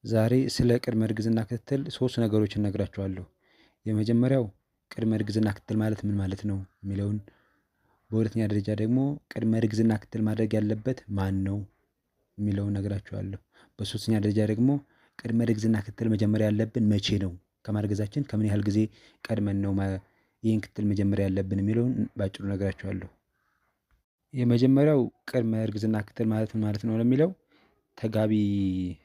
ዛሬ ስለ ቅድመ እርግዝና ክትትል ሶስት ነገሮችን እነግራችኋለሁ። የመጀመሪያው ቅድመ እርግዝና ክትትል ማለት ምን ማለት ነው የሚለውን፣ በሁለተኛ ደረጃ ደግሞ ቅድመ እርግዝና ክትትል ማድረግ ያለበት ማን ነው የሚለውን እነግራችኋለሁ። በሶስተኛ ደረጃ ደግሞ ቅድመ እርግዝና ክትትል መጀመር ያለብን መቼ ነው፣ ከማርገዛችን ከምን ያህል ጊዜ ቀድመን ነው ይህን ክትትል መጀመር ያለብን የሚለውን ባጭሩ እነግራችኋለሁ። የመጀመሪያው ቅድመ እርግዝና ክትትል ማለት ምን ማለት ነው ለሚለው፣ ተጋቢ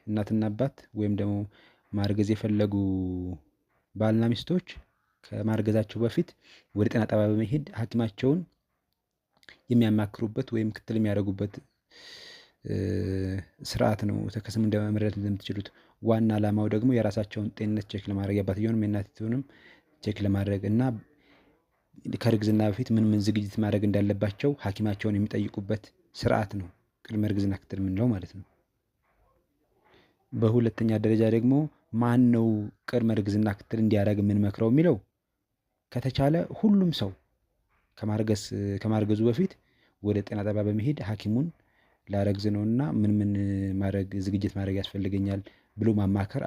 እናትና አባት ወይም ደግሞ ማርገዝ የፈለጉ ባልና ሚስቶች ከማርገዛቸው በፊት ወደ ጤና ጣቢያ በመሄድ ሐኪማቸውን የሚያማክሩበት ወይም ክትትል የሚያደርጉበት ስርዓት ነው። ከስሙ መረዳት እንደምትችሉት ዋና ዓላማው ደግሞ የራሳቸውን ጤንነት check ለማድረግ፣ የአባትየውንም የእናቲቱንም check ለማድረግ እና ከእርግዝና በፊት ምን ምን ዝግጅት ማድረግ እንዳለባቸው ሐኪማቸውን የሚጠይቁበት ስርዓት ነው። ቅድመ እርግዝና ክትትል የምንለው ማለት ነው። በሁለተኛ ደረጃ ደግሞ ማን ነው ቅድመ እርግዝና ክትትል እንዲያደርግ የምንመክረው የሚለው፣ ከተቻለ ሁሉም ሰው ከማርገዙ በፊት ወደ ጤና ጣቢያ በመሄድ ሐኪሙን ላረግዝ ነውና ምን ምን ማድረግ ዝግጅት ማድረግ ያስፈልገኛል ብሎ ማማከር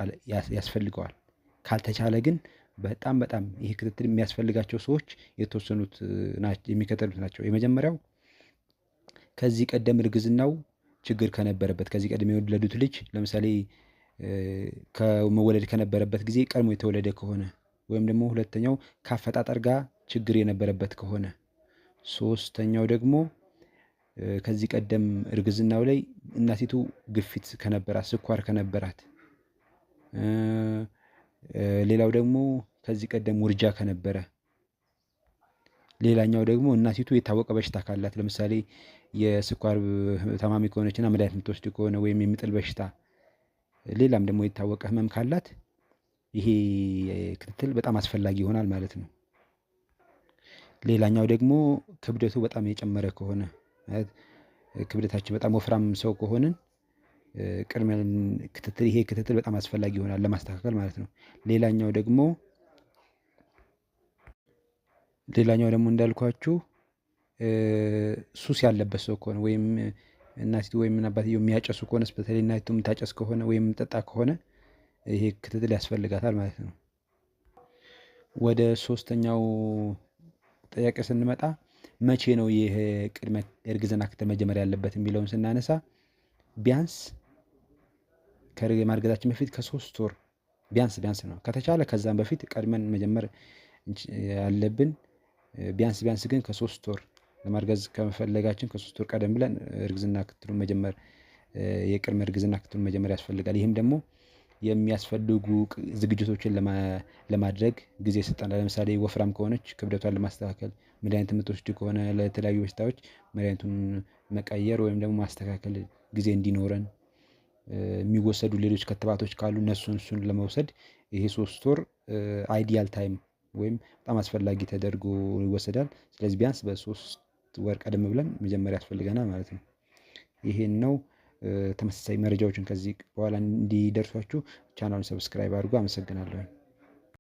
ያስፈልገዋል። ካልተቻለ ግን በጣም በጣም ይህ ክትትል የሚያስፈልጋቸው ሰዎች የተወሰኑት የሚከተሉት ናቸው። የመጀመሪያው ከዚህ ቀደም እርግዝናው ችግር ከነበረበት፣ ከዚህ ቀደም የወለዱት ልጅ ለምሳሌ ከመወለድ ከነበረበት ጊዜ ቀድሞ የተወለደ ከሆነ፣ ወይም ደግሞ ሁለተኛው ከአፈጣጠር ጋር ችግር የነበረበት ከሆነ፣ ሶስተኛው ደግሞ ከዚህ ቀደም እርግዝናው ላይ እናቲቱ ግፊት ከነበራት፣ ስኳር ከነበራት፣ ሌላው ደግሞ ከዚህ ቀደም ውርጃ ከነበረ፣ ሌላኛው ደግሞ እናቲቱ የታወቀ በሽታ ካላት፣ ለምሳሌ የስኳር ታማሚ ከሆነች እና መድኃኒት የምትወስድ ከሆነ ወይም የሚጥል በሽታ፣ ሌላም ደግሞ የታወቀ ህመም ካላት ይሄ ክትትል በጣም አስፈላጊ ይሆናል ማለት ነው። ሌላኛው ደግሞ ክብደቱ በጣም የጨመረ ከሆነ፣ ማለት ክብደታችን በጣም ወፍራም ሰው ከሆንን ቅድመ ክትትል ይሄ ክትትል በጣም አስፈላጊ ይሆናል ለማስተካከል ማለት ነው። ሌላኛው ደግሞ እንዳልኳችሁ ሱስ ያለበት ሰው ከሆነ ወይም እናቲቱ ወይም አባትየው የሚያጨሱ ከሆነ፣ በተለይ እናቲቱ የምታጨስ ከሆነ ወይም የምትጠጣ ከሆነ ይሄ ክትትል ያስፈልጋታል ማለት ነው። ወደ ሶስተኛው ጥያቄ ስንመጣ መቼ ነው ይህ ቅድመ እርግዝና ክትትል መጀመር ያለበት የሚለውን ስናነሳ፣ ቢያንስ ከማርገዛችን በፊት ከ3 ወር ቢያንስ ቢያንስ ነው። ከተቻለ ከዛም በፊት ቀድመን መጀመር ያለብን። ቢያንስ ቢያንስ ግን ከ3 ወር፣ ለማርገዝ ከመፈለጋችን ከ3 ወር ቀደም ብለን እርግዝና ክትትሉን መጀመር የቅድመ እርግዝና ክትትሉን መጀመር ያስፈልጋል። ይህም ደግሞ የሚያስፈልጉ ዝግጅቶችን ለማድረግ ጊዜ ይሰጠናል። ለምሳሌ ወፍራም ከሆነች ክብደቷን ለማስተካከል፣ መድኃኒት የምትወስድ ከሆነ ለተለያዩ በሽታዎች መድኃኒቱን መቀየር ወይም ደግሞ ማስተካከል ጊዜ እንዲኖረን፣ የሚወሰዱ ሌሎች ክትባቶች ካሉ እነሱን እሱን ለመውሰድ ይሄ 3 ወር ideal time ወይም በጣም አስፈላጊ ተደርጎ ይወሰዳል። ስለዚህ ቢያንስ በ3 ወር ቀደም ብለን መጀመር ያስፈልገናል ማለት ነው። ይሄን ነው። ተመሳሳይ መረጃዎችን ከዚህ በኋላ እንዲደርሷችሁ ቻናሉን subscribe አድርጉ። አመሰግናለሁ።